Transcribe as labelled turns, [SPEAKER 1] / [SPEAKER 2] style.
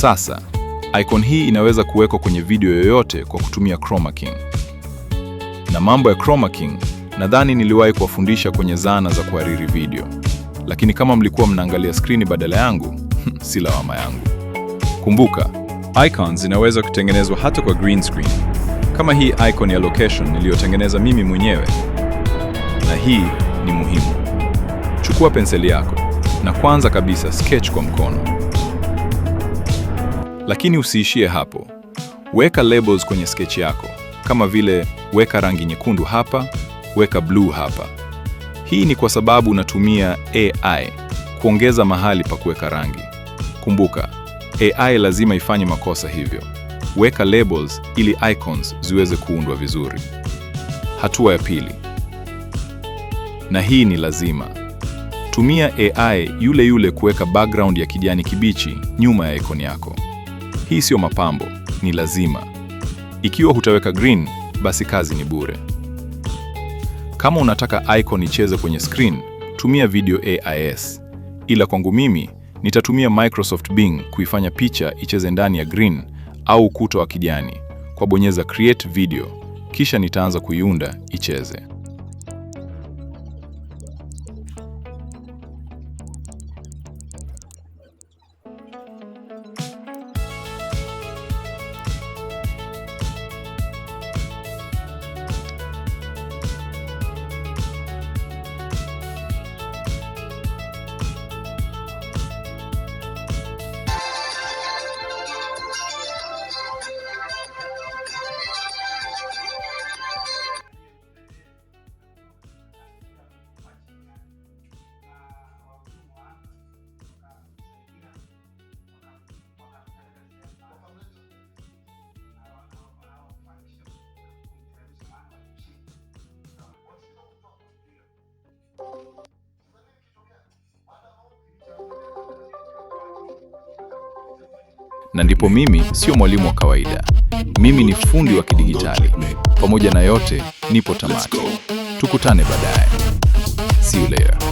[SPEAKER 1] Sasa, icon hii inaweza kuwekwa kwenye video yoyote kwa kutumia chroma keying. Na mambo ya chroma keying nadhani niliwahi kuwafundisha kwenye zana za kuhariri video. Lakini kama mlikuwa mnaangalia skrini badala yangu, si lawama yangu. Kumbuka, icons zinaweza kutengenezwa hata kwa green screen. Kama hii icon ya location niliyotengeneza mimi mwenyewe. Na hii ni muhimu. Chukua penseli yako na kwanza kabisa sketch kwa mkono. Lakini usiishie hapo. Weka labels kwenye sketch yako, kama vile weka rangi nyekundu hapa, weka blue hapa. Hii ni kwa sababu unatumia AI kuongeza mahali pa kuweka rangi. Kumbuka, AI lazima ifanye makosa hivyo. Weka labels ili icons ziweze kuundwa vizuri. Hatua ya pili, na hii ni lazima. Tumia AI yule yule kuweka background ya kijani kibichi nyuma ya icon yako. Hii sio mapambo, ni lazima. Ikiwa hutaweka green, basi kazi ni bure. Kama unataka icon icheze kwenye screen, tumia video AIS. Ila kwangu mimi, nitatumia Microsoft Bing kuifanya picha icheze ndani ya green au ukuta wa kijani kwa bonyeza create video, kisha nitaanza kuiunda icheze. Na ndipo mimi sio mwalimu wa kawaida. Mimi ni fundi wa kidigitali. Pamoja na yote, nipo tamati. Tukutane baadaye. See you later.